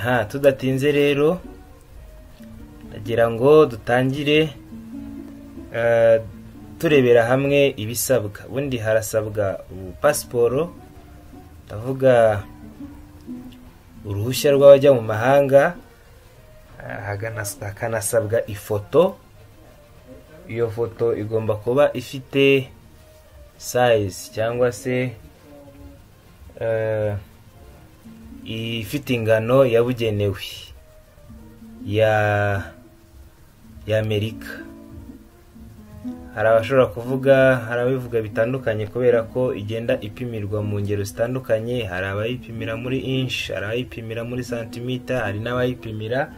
Aha, tudatinze rero ndagira ngo dutangire turebera hamwe ibisabwa. Ubundi harasabwa pasiporo, ndavuga uruhushya rw'abajya mu mahanga, hakanasabwa ifoto. Iyo foto igomba kuba ifite size cyangwa se ifite ingano yabugenewe ya Amerika. Hari abashobora kuvuga, hari ababivuga bitandukanye kubera ko igenda ipimirwa mu ngero zitandukanye. Hari abayipimira muri inch, hari abayipimira muri santimita, hari n'abayipimira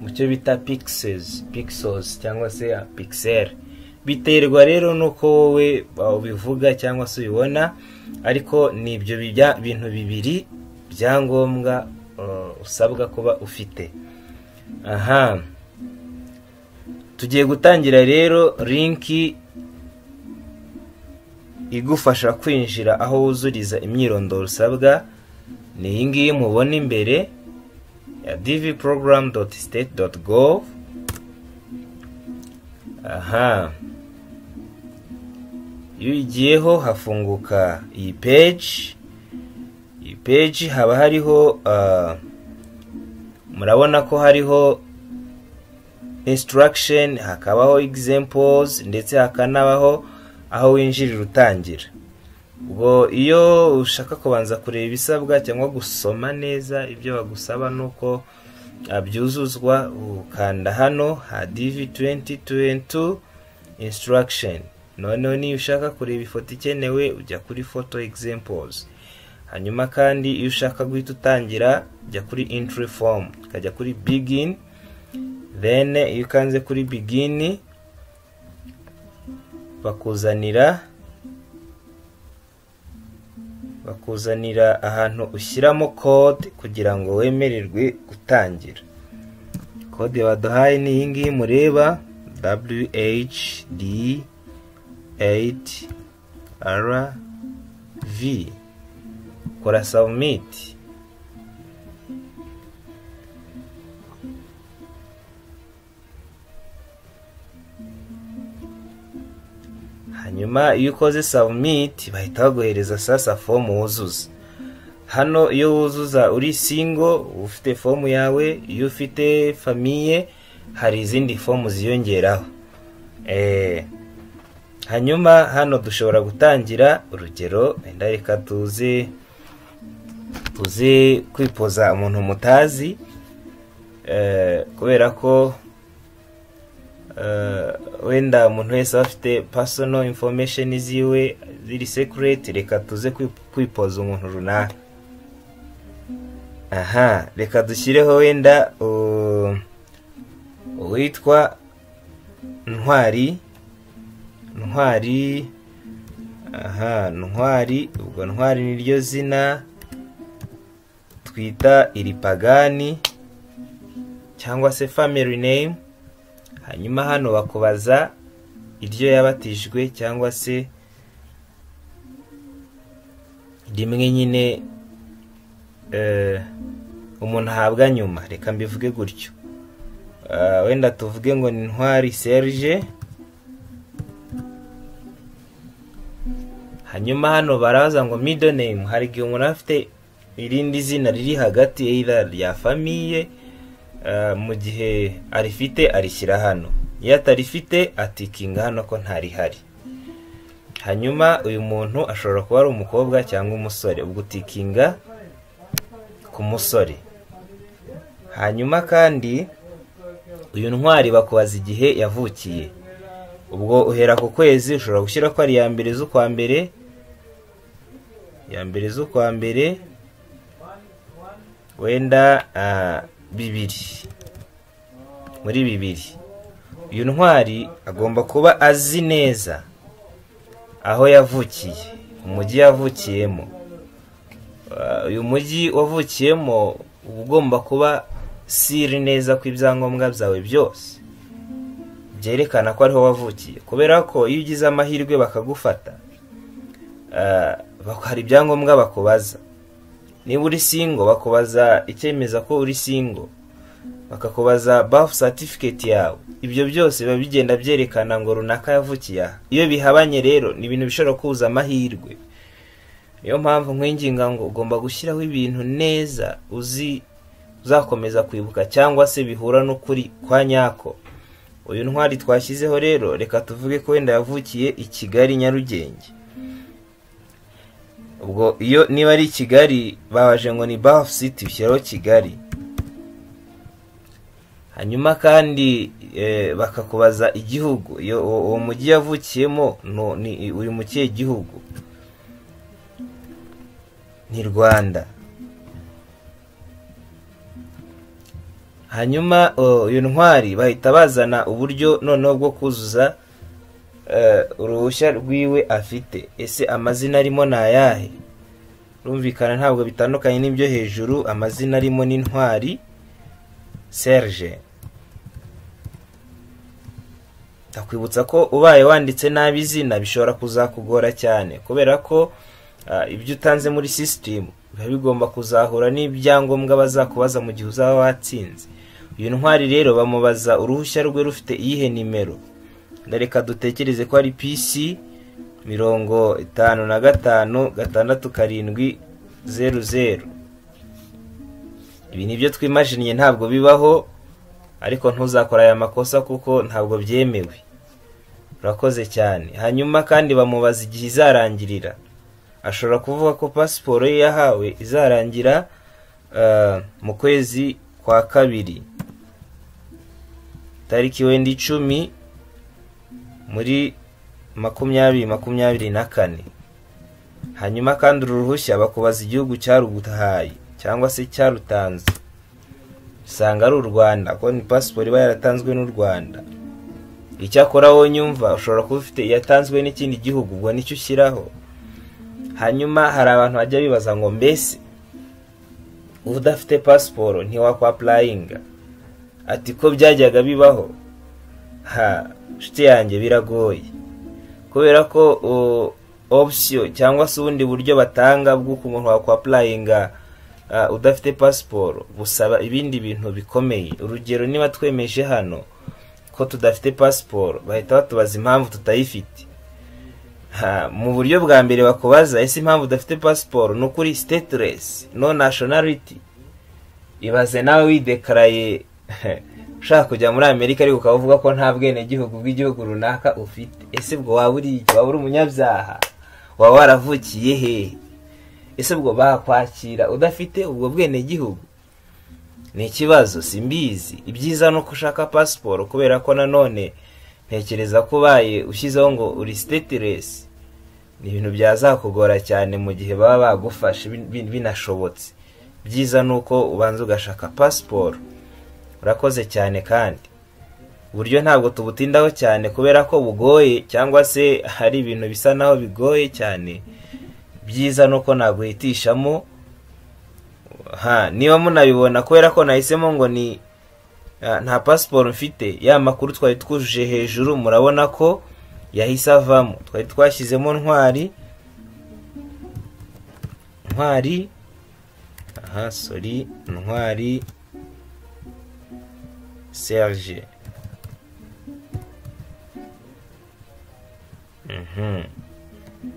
mu cyo bita pixels cyangwa se pixel. Biterwa rero nuko wowe ubivuga cyangwa se ubibona, ariko ni ibyo bintu bibiri byangombwa usabwa kuba ufite. Aha, tugiye gutangira rero linki igufasha kwinjira aho wuzuriza imyirondoro usabwa ni iyi ngiyi mubona imbere ya dvprogram.state.gov. Aha, iyo uyigiyeho hafunguka iyi page. Iyi page haba hariho murabona ko hariho instruction, hakabaho examples, ndetse hakanabaho aho winjirira utangira. Ubwo iyo ushaka kubanza kureba ibisabwa cyangwa gusoma neza ibyo bagusaba nuko byuzuzwa, ukanda hano ha DV 2022 instruction. Noneho niyo ushaka kureba ifoto ikenewe ujya kuri photo examples. Hanyuma kandi iyo ushaka guhita utangira ujya kuri entry form, ukajya kuri begin. Then iyo ukanze kuri begin bakuzanira ahantu ushyiramo code kugira ngo wemererwe gutangira. Code baduhaye ni iyi ngiyi mureba, WHD8RV. Kora submit. Hanyuma iyo ukoze submit bahita baguhereza sasa fomu wuzuza. Hano iyo wuzuza uri single ufite fomu yawe, iyo ufite famiye hari izindi fomu ziyongeraho. Hanyuma hano dushobora gutangira urugero, wenda reka tuze kwipoza umuntu mutazi, kubera ko wenda umuntu wese afite personal information ziwe ziri secret. Reka tuze kwipoza umuntu runaka. Aha, reka dushyireho wenda uwitwa Ntwari. Aha, Ntwari, ubwo Ntwari niryo zina twita iripagani cyangwa se family name. Hanyuma hano bakubaza iryo yabatijwe cyangwa se rimwe nyine umuntu ahabwa nyuma, reka mbivuge gutyo. Wenda tuvuge ngo ni Ntwari Serge. Hanyuma hano baraza ngo middle name, hari igihe umuntu afite irindi zina riri hagati either rya famille, mu gihe arifite arishyira hano, iyo atarifite atikinga hano ko ntarihari. Hanyuma uyu muntu ashobora kuba ari umukobwa cyangwa umusore, ubwo utikinga ku musore. Hanyuma kandi uyu Ntwari bakubaza igihe yavukiye, ubwo uhera ku kwezi, ushobora gushyira ko ari ya mbere z'ukwa mbere, ya mbere z'ukwa mbere wenda bibiri, muri bibiri. Uyu Ntwari agomba kuba azi neza aho yavukiye, umujyi yavukiyemo. Uyu mujyi wavukiyemo ugomba kuba siri neza ko ibyangombwa byawe byose byerekana ko ariho wavukiye, kubera ko iyo ugize amahirwe bakagufata hari ibyangombwa bakubaza. Niba uri single, bakubaza icyemeza ko uri single, bakakubaza birth certificate yawe. Ibyo byose biba bigenda byerekana ngo runaka yavukiye aha. Iyo bihabanye rero ni ibintu bishobora kubuza amahirwe. Niyo mpamvu nkwinginga ngo ugomba gushyiraho ibintu neza uzi uzakomeza kwibuka, cyangwa se bihura n'ukuri kwa nyako. Uyu Ntwari twashyizeho rero, reka tuvuge ko wenda yavukiye i Kigali, Nyarugenge. Ubwo iyo niba ari i Kigali, babaje ngo ni birth city, ushyiraho Kigali. Hanyuma kandi bakakubaza igihugu iyo uwo mujyi yavukiyemo ni uri mu kihe gihugu, ni Rwanda. Hanyuma uyu Ntwari bahita bazana uburyo noneho bwo kuzuza uruhushya rwiwe afite. Ese amazina arimo ni ayahe? Rumvikana ntabwo bitandukanye n'ibyo hejuru. Amazina arimo ni Ntwari Serge. Ndakwibutsa ko ubaye wanditse nabi izina bishobora kuzakugora cyane, kubera ko ibyo utanze muri sisitemu biba bigomba kuzahura n'ibyangombwa bazakubaza mu gihe uzaba watsinze. Uyu Ntwari rero bamubaza uruhushya rwe rufite iyihe nimero. Ndareka dutekereze ko ari PC 55 67 00. Ibi nibyo twimajiniye, ntabwo bibaho, ariko ntuzakora aya makosa kuko ntabwo byemewe. Urakoze cyane. Hanyuma kandi bamubaza igihe izarangirira. Ashobora kuvuga ko pasiporo ye yahawe izarangira mu kwezi kwa kabiri, tariki wenda 10 muri 2024. Hanyuma kandi uru ruhushya bakubaza igihugu cyarugutahaye cyangwa se cyarutanze. Usanga ari u Rwanda, kuko ni pasiporo iba yaratanzwe n'u Rwanda. Icyakora wowe nyumva ushobora kuba ufite iyatanzwe n'ikindi gihugu, ubwo nicyo ushyiraho. Hanyuma hari abantu bajya bibaza ngo mbese udafite pasiporo ntiwakwapurayinga? Ati ko byajyaga bibaho. Ha, nshuti yanjye, biragoye, kubera ko option cyangwa se ubundi buryo batanga bw'uko umuntu wakwapurayinga udafite pasiporo busaba ibindi bintu bikomeye. Urugero, niba twemeje hano ko tudafite pasiporo, bahita batubaza impamvu tutayifite. Mu buryo bwa mbere bakubaza ese impamvu udafite pasiporo ni ukuri stateless, no nationality. Ibaze nawe widekaraye ushaka kujya muri Amerika, ariko ukaba uvuga ko nta bwenegihugu bw'igihugu runaka ufite. Ese ubwo waba uri iki? Waba uri umunyabyaha? Waba waravukiye hehe? Ese ubwo bakwakira udafite ubwo bwenegihugu? Ni ikibazo, simbizi. Ibyiza ni uko ushaka pasiporo, kubera ko nanone ntekereza ko ubaye ushyizeho ngo uri stateless, ni ibintu byazakugora cyane mu gihe baba bagufashe binashobotse. Byiza ni uko ubanza ugashaka pasiporo. Urakoze cyane. Kandi uburyo ntabwo tubutindaho cyane kubera ko bugoye, cyangwa se hari ibintu bisa naho bigoye cyane. Byiza ni uko naguhitishamo. Ha, niba munabibona, kubera ko nahisemo ngo ni nta pasiporo mfite, ya makuru twari twujuje hejuru murabona ko yahise avamo. Twari twashyizemo Ntwari, Ntwari, aha, sorry, Ntwari Serge.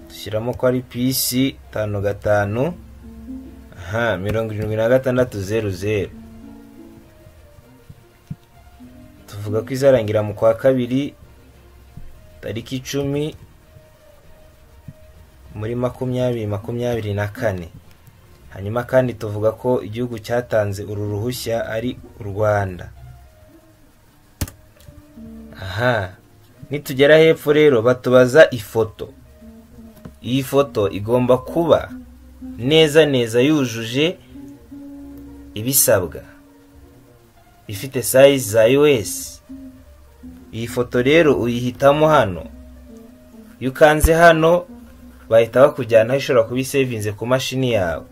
Dushyiramo ko ari PC 55, aha, 76 00. Tuvuga ko izarangira mu kwa kabiri tariki 10 muri 2024. Hanyuma kandi tuvuga ko igihugu cyatanze uru ruhushya ari u Rwanda. Aha, nitugera hepfo rero batubaza ifoto. Iyi foto igomba kuba neza neza yujuje ibisabwa, ifite size za US. Iyi foto rero uyihitamo hano. Iyo ukanze hano bahita bakujyana aho ishobora kuba isevinze ku mashini yawe.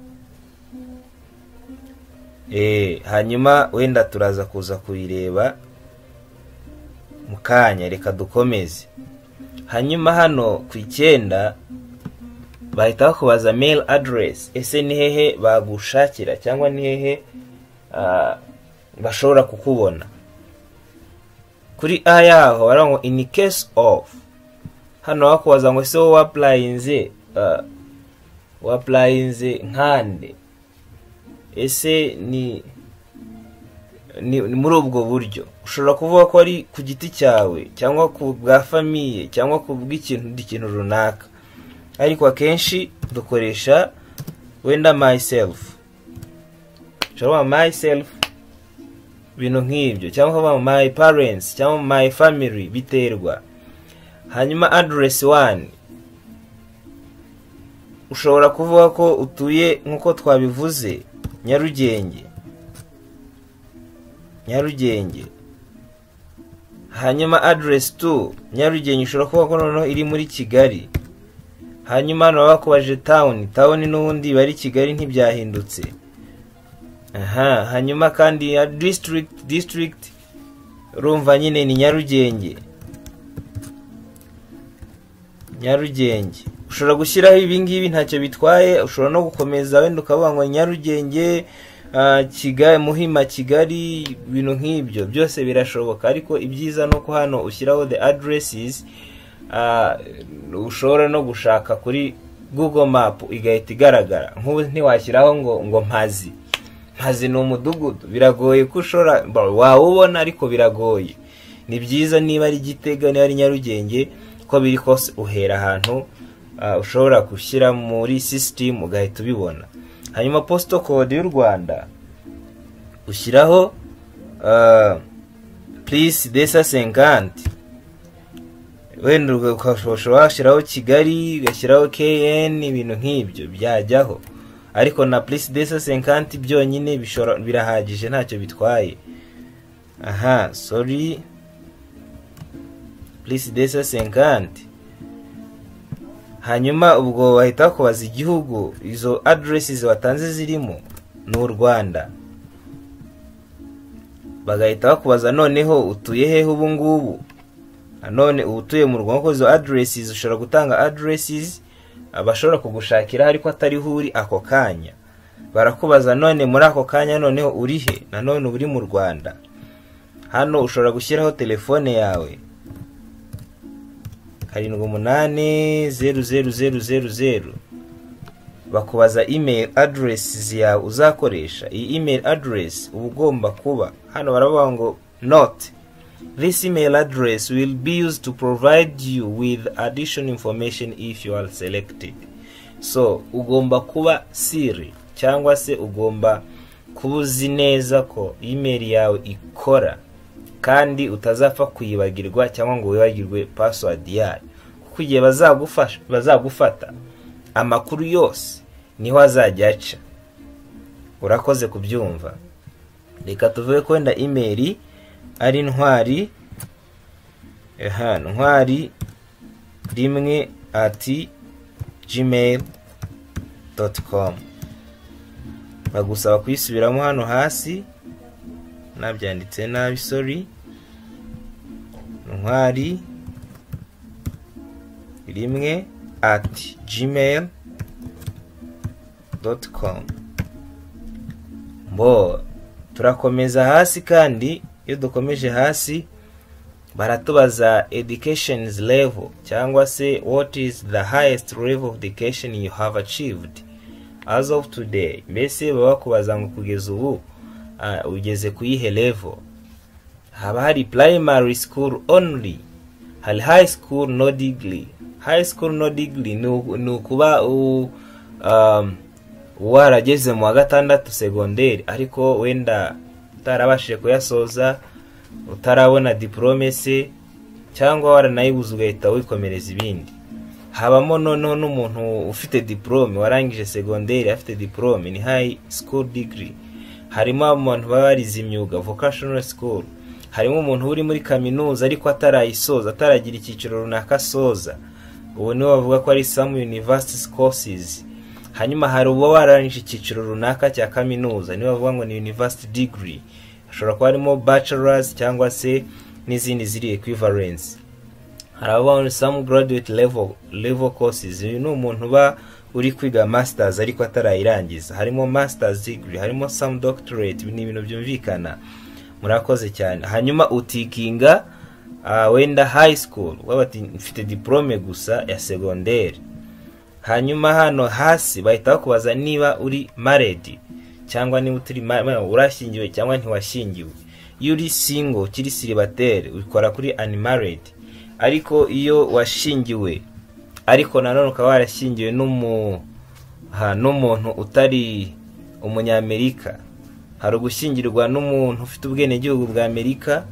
Hanyuma wenda turaza kuza kuyireba mu kanya, reka dukomeze. Hanyuma hano ku 9 Bahita bakubaza mail address. Ese ni hehe bagushakira, cyangwa ni hehe bashobora kukubona? Kuri A yaho baravuga ngo "in case of". Hano bakubaza ngo ese wowe wa applyinze nkande? Ese ni muri ubwo buryo ushobora kuvuga ko ari ku giti cyawe, cyangwa ku bwa famille, cyangwa ku bw'ikintu ikintu runaka, ariko akenshi dukoresha wenda myself. Ushobora kuvuga myself, ibintu nk'ibyo, cyangwa kuvuga my parents cyangwa my family, biterwa. Hanyuma address one, ushobora kuvuga ko utuye, nk'uko twabivuze, Nyarugenge, Nyarugenge. Hanyuma address 2, Nyarugenge, ushobora kuvuga ko noneho iri muri Kigali. Hanyuma hano baba bakubajije town. Town n'ubundi bari Kigali, ntibyahindutse. Aha hanyuma kandi ya district, district urumva nyine ni Nyarugenge, Nyarugenge. Ushobora gushyiraho ibi ngibi, ntacyo bitwaye. Ushobora no gukomeza wenda ukavuga ngo Nyarugenge, Kigali, Muhima, Kigali, ibintu nk'ibyo byose birashoboka. Ariko ibyiza ni uko hano ushyiraho the addresses ushobora no gushaka kuri Google Map igahita igaragara. Nk'ubu ntiwashyiraho ngo Mpazi. Mpazi ni umudugudu, biragoye ko ushobora wawubona, ariko biragoye. Ni byiza niba ari Gitega, niba ari Nyarugenge, ko biri kose uhera ahantu ushobora gushyira muri system ugahita ubibona. Hanyuma postal code y'u Rwanda ushyiraho +250, wenda ukashobora washyiraho Kigali, ugashyiraho KN, ibintu nk'ibyo byajyaho, ariko na +250 byonyine birahagije, ntacyo bitwaye. Aha, sorry, +250. Hanyuma ubwo bahita bakubaza igihugu izo addresses watanze zirimo, ni u Rwanda. Bagahita bakubaza noneho utuye hehe ubu ngubu? Nanone uba utuye mu Rwanda, kuko izo addresses, ushobora gutanga addresses bashobora kugushakira ariko atariho uri ako kanya. Barakubaza none muri ako kanya noneho uri he? Nanone uba uri mu Rwanda. Hano ushobora gushyiraho telefone yawe, 7800000. Bakubaza email address yawe uzakoresha. Iyi email address uba ugomba kuba, hano baravuga ngo "Note: this email address will be used to provide you with additional information if you are selected." So ugomba kuba sure, cyangwa se ugomba kuba uzi neza ko email yawe ikora kandi utazapfa kuyibagirwa cyangwa ngo wibagirwe password yayo, kuko igihe bazagufasha, bazagufata, amakuru yose niho azajya aca. Urakoze kubyumva. Reka tuvuge ko wenda email ari ntwari, aha, ntwari1@gmail.com. Bagusaba kuyisubiramo hano hasi, nabyanditse nabi, sorry. ntwari1@gmail.com. Mbo turakomeza hasi. Kandi iyo dukomeje hasi baratubaza education level, cyangwa se "What is the highest level of education you have achieved as of today?" Mbese baba bakubaza ngo kugeza ubu ugeze ku yihe level? Haba hari primary school only, hari high school no degree. High school no degree ni ukuba warageze mu wa gatandatu segonderi, ariko wenda utarabashije kuyasoza, utarabona diplôme se, cyangwa waranayibuze ugahita wikomereza ibindi. Habamo noneho n'umuntu ufite diplôme, warangije segonderi afite diplôme, ni high school degree. Harimo abantu baba barize imyuga, vocational school. Harimo umuntu uri muri kaminuza ariko atarayisoza, ataragira icyiciro runaka asoza, ubu niwe bavuga ko ari some university courses. Hanyuma hari uba wararangije icyiciro runaka cya kaminuza, niwe bavuga ngo ni university degree. Hashobora kuba harimo bachelors cyangwa se n'izindi ziri equivalence. Hari abavuga ngo some graduate level courses. Uyu ni umuntu uba uri kwiga masters ariko atarayirangiza, harimo masters degree, harimo some doctorate. Ni ibintu byumvikana. Murakoze cyane. Hanyuma utickinga wenda high school, waba ati mfite diplome gusa ya secondaire. Hanyuma hano hasi bahita bakubaza niba uri married cyangwa niba utari, urashyingiwe cyangwa ntiwashyingiwe. Iyo uri single, ukiri célibataire, ukora kuri unmarried. Ariko iyo washyingiwe, ariko nanone ukaba warashyingiwe n'umuntu utari Umunyamerika, hari ugushyingirwa n'umuntu ufite ubwenegihugu bwa Amerika,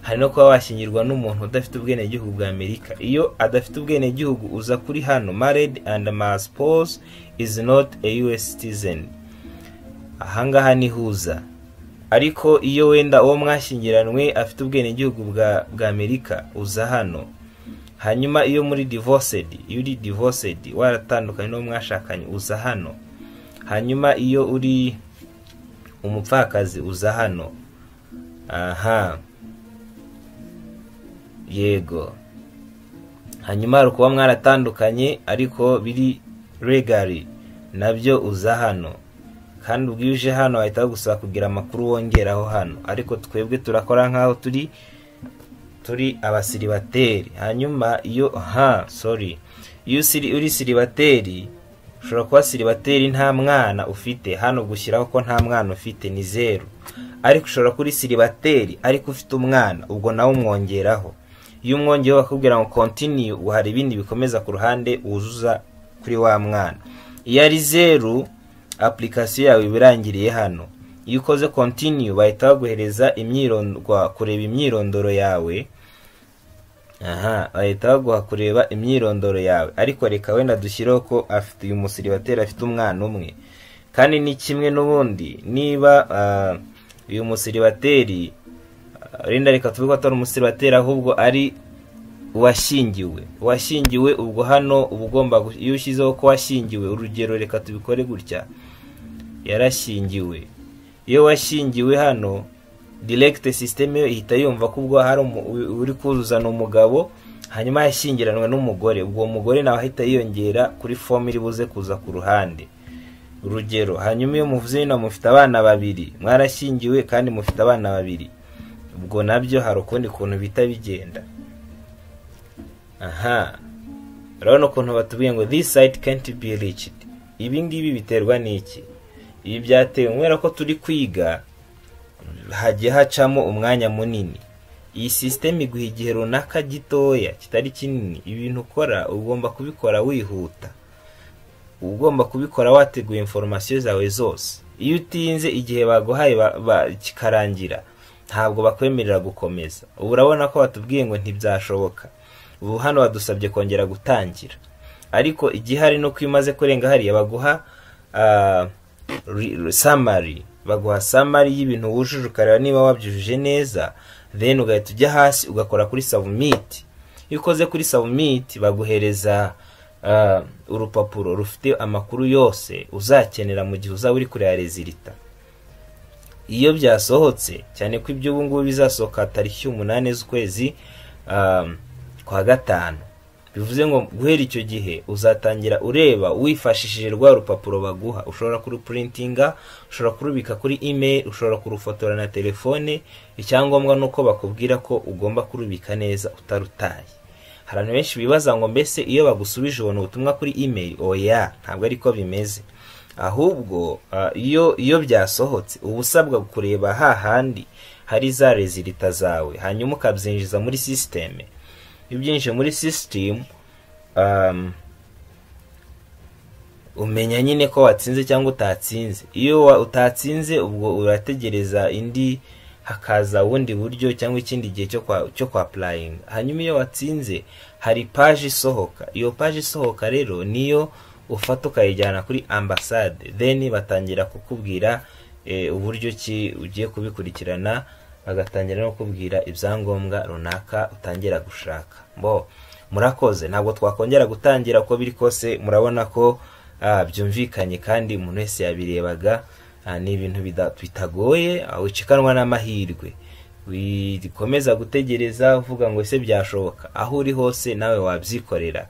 hari no kuba washyingirwa n'umuntu udafite ubwenegihugu bwa Amerika. Iyo adafite ubwenegihugu, uza kuri hano "married and my spouse is not a US citizen", ahangaha nihuza. Ariko iyo wenda uwo mwashyingiranywe afite ubwenegihugu bwa Amerika, uza hano. Hanyuma iyo muri divorced, iyo uri divorced, waratandukanye n'uwo mwashakanye, uza hano. Hanyuma iyo uri umupfakazi, uza hano. Aha, yego. Hanyuma hari ukuba mwaratandukanye ariko biri legally, nabyo uza hano. Kandi ubwo iyo uje hano, bahita bagusaba kugira amakuru wongeraho hano, ariko twebwe turakora nk'aho turi abasiribateri. Hanyuma iyo ha sorry, iyo uri célibataire, ushobora kuba célibataire nta mwana ufite, hano gushyiraho ko nta mwana ufite ni zeru. Ariko ushobora kuri célibataire ariko ufite umwana, ubwo nawe umwongeraho. Iyo umwongeyeho, bakubwira ngo "continue", hari ibindi bikomeza ku ruhande wuzuza kuri wa mwana. Iyo ari zeru, application yawe iba irangiriye hano. Iyo ukoze continue, bahita baguhereza imyirondoro, kureba imyirondoro yawe. Aha bahita baguha kureba imyirondoro yawe. Ariko reka wenda dushyireho ko afite, uyu musiribateri afite umwana umwe. Kandi ni kimwe n'ubundi, niba uyu musiribateri, wenda reka tuvuge ko atari umusiribateri ahubwo ari uwashyingiwe. Uwashyingiwe, ubwo hano uba ugomba, iyo ushyizeho ko washyingiwe, urugero reka tubikore gutya, yarashyingiwe. Iyo washyingiwe hano, direct system yo ihita yumva ko ubwo hari uri kuzuzana umugabo, hanyuma yashyingiranwe n'umugore, ubwo uwo mugore nawe ahita yiyongera kuri form iri buze kuza ku ruhande, urugero. Hanyuma iyo muvuze bino, mufite abana babiri, mwarashyingiwe kandi mufite abana babiri, ubwo nabyo hari ukundi kuntu bita bigenda. Aha urabona ukuntu batubwiye ngo "This site can't be reached". Ibi ngibi biterwa n'iki? Ibi byatewe kubera ko turi kwiga, hagiye hacamo umwanya munini. Iyi sisiteme iguha igihe runaka gitoya kitari kinini. Ibintu ukora ugomba kubikora wihuta, ugomba kubikora wateguye information zawe zose. Iyo utinze, igihe baguhaye kikarangira, ntabwo bakwemerera gukomeza. Ubu urabona ko batubwiye ngo ntibyashoboka. Ubu hano badusabye kongera gutangira. Ariko igihari ni uko iyo umaze kurenga hariya, baguha summary, baguha summary y'ibintu wujuje, ukareba niba wabyujuje neza, then ugahita ujya hasi ugakora kuri submit. Iyo ukoze kuri submit, baguhereza urupapuro rufite amakuru yose uzakenera mu gihe uzaba uri kureba résultat iyo byasohotse, cyane ko ibyo ubu ngubu bizasohoka tariki 8 z'ukwezi kwa gatanu. Bivuze ngo guhera icyo gihe uzatangira ureba wifashishije rwa rupapuro baguha. Ushobora kuruprintinga, ushobora kurubika kuri email, ushobora kurufotora na telefone. Icyangombwa ni uko bakubwira ko ugomba kurubika neza utarutaye. Hari abantu benshi bibaza ngo mbese iyo bagusubije ubona ubutumwa kuri email? Oya, ntabwo ariko bimeze. Ahubwo iyo byasohotse, uba usabwa kureba hahandi hari za résultats zawe, hanyuma ukabyinjiza muri sisiteme. Iyo ubyinjije muri sisitemu, umenya nyine ko watsinze cyangwa utatsinze. Iyo utatsinze, ubwo urategereza indi, hakaza ubundi buryo cyangwa ikindi gihe cyo kwa applyinga. Hanyuma iyo watsinze, hari paji isohoka. Iyo paji isohoka rero niyo ufata ukayijyana kuri ambasade, then batangira kukubwira uburyo ki ugiye kubikurikirana, bagatangira no kukubwira ibyangombwa runaka utangira gushaka. Bo murakoze, ntabwo twakongera gutangira. Uko biri kose murabona ko byumvikanye kandi umuntu wese yabirebaga. Ni ibintu bitagoye, wicikanwa n'amahirwe, wikomeza gutegereza uvuga ngo ese byashoboka. Aho uri hose nawe wabyikorera.